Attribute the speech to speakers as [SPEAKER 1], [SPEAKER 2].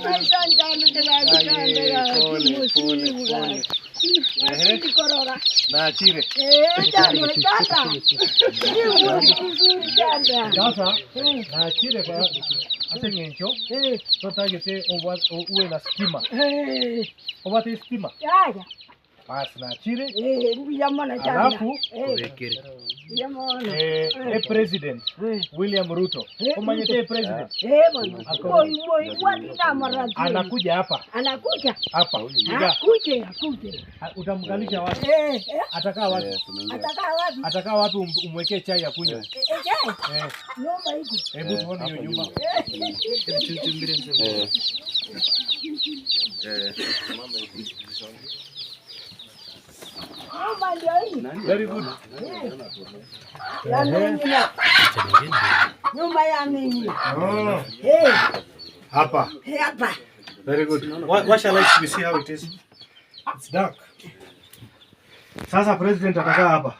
[SPEAKER 1] Aye, pole, pole, pole. Ehe.
[SPEAKER 2] Korora.
[SPEAKER 1] Nachire.
[SPEAKER 2] Eh, chanda, chanda. Vizuri chanda.
[SPEAKER 1] Sasa nachire kwa ase ng'encho totagete uwe na stima.
[SPEAKER 2] Eh,
[SPEAKER 1] Obwate stima.
[SPEAKER 2] yaya.
[SPEAKER 1] Basi nachire.
[SPEAKER 2] Eh, mbuya mono chanda.
[SPEAKER 1] Alafu
[SPEAKER 2] Eh, mbuya mono.
[SPEAKER 1] President William Ruto.
[SPEAKER 2] Eh,
[SPEAKER 1] Umanyete president
[SPEAKER 2] Eh, bwana. Moi, moi, wati na marati.
[SPEAKER 1] Anakuja hapa
[SPEAKER 2] Anakuja.
[SPEAKER 1] hapa. Iga.
[SPEAKER 2] Akuje, akuje.
[SPEAKER 1] Utamkalisha wapi?
[SPEAKER 2] Eh, eh,
[SPEAKER 1] Atakaa wapi?
[SPEAKER 2] Atakaa wapi?
[SPEAKER 1] Atakaa wapi umwekee chai ya kunywa?
[SPEAKER 2] Eh, eh,
[SPEAKER 1] Eh,
[SPEAKER 2] nyumba iko.
[SPEAKER 1] hebu tuone hiyo nyumba.
[SPEAKER 2] Nyumba ndio hii.
[SPEAKER 1] Very good.
[SPEAKER 2] Ya mimi. Nyumba ya mimi.
[SPEAKER 1] Oh,
[SPEAKER 2] Eh,
[SPEAKER 1] hapa.
[SPEAKER 2] eh, hapa.
[SPEAKER 1] Very good. Washa lights, we see how it is. It's dark. Sasa president atakaa hapa.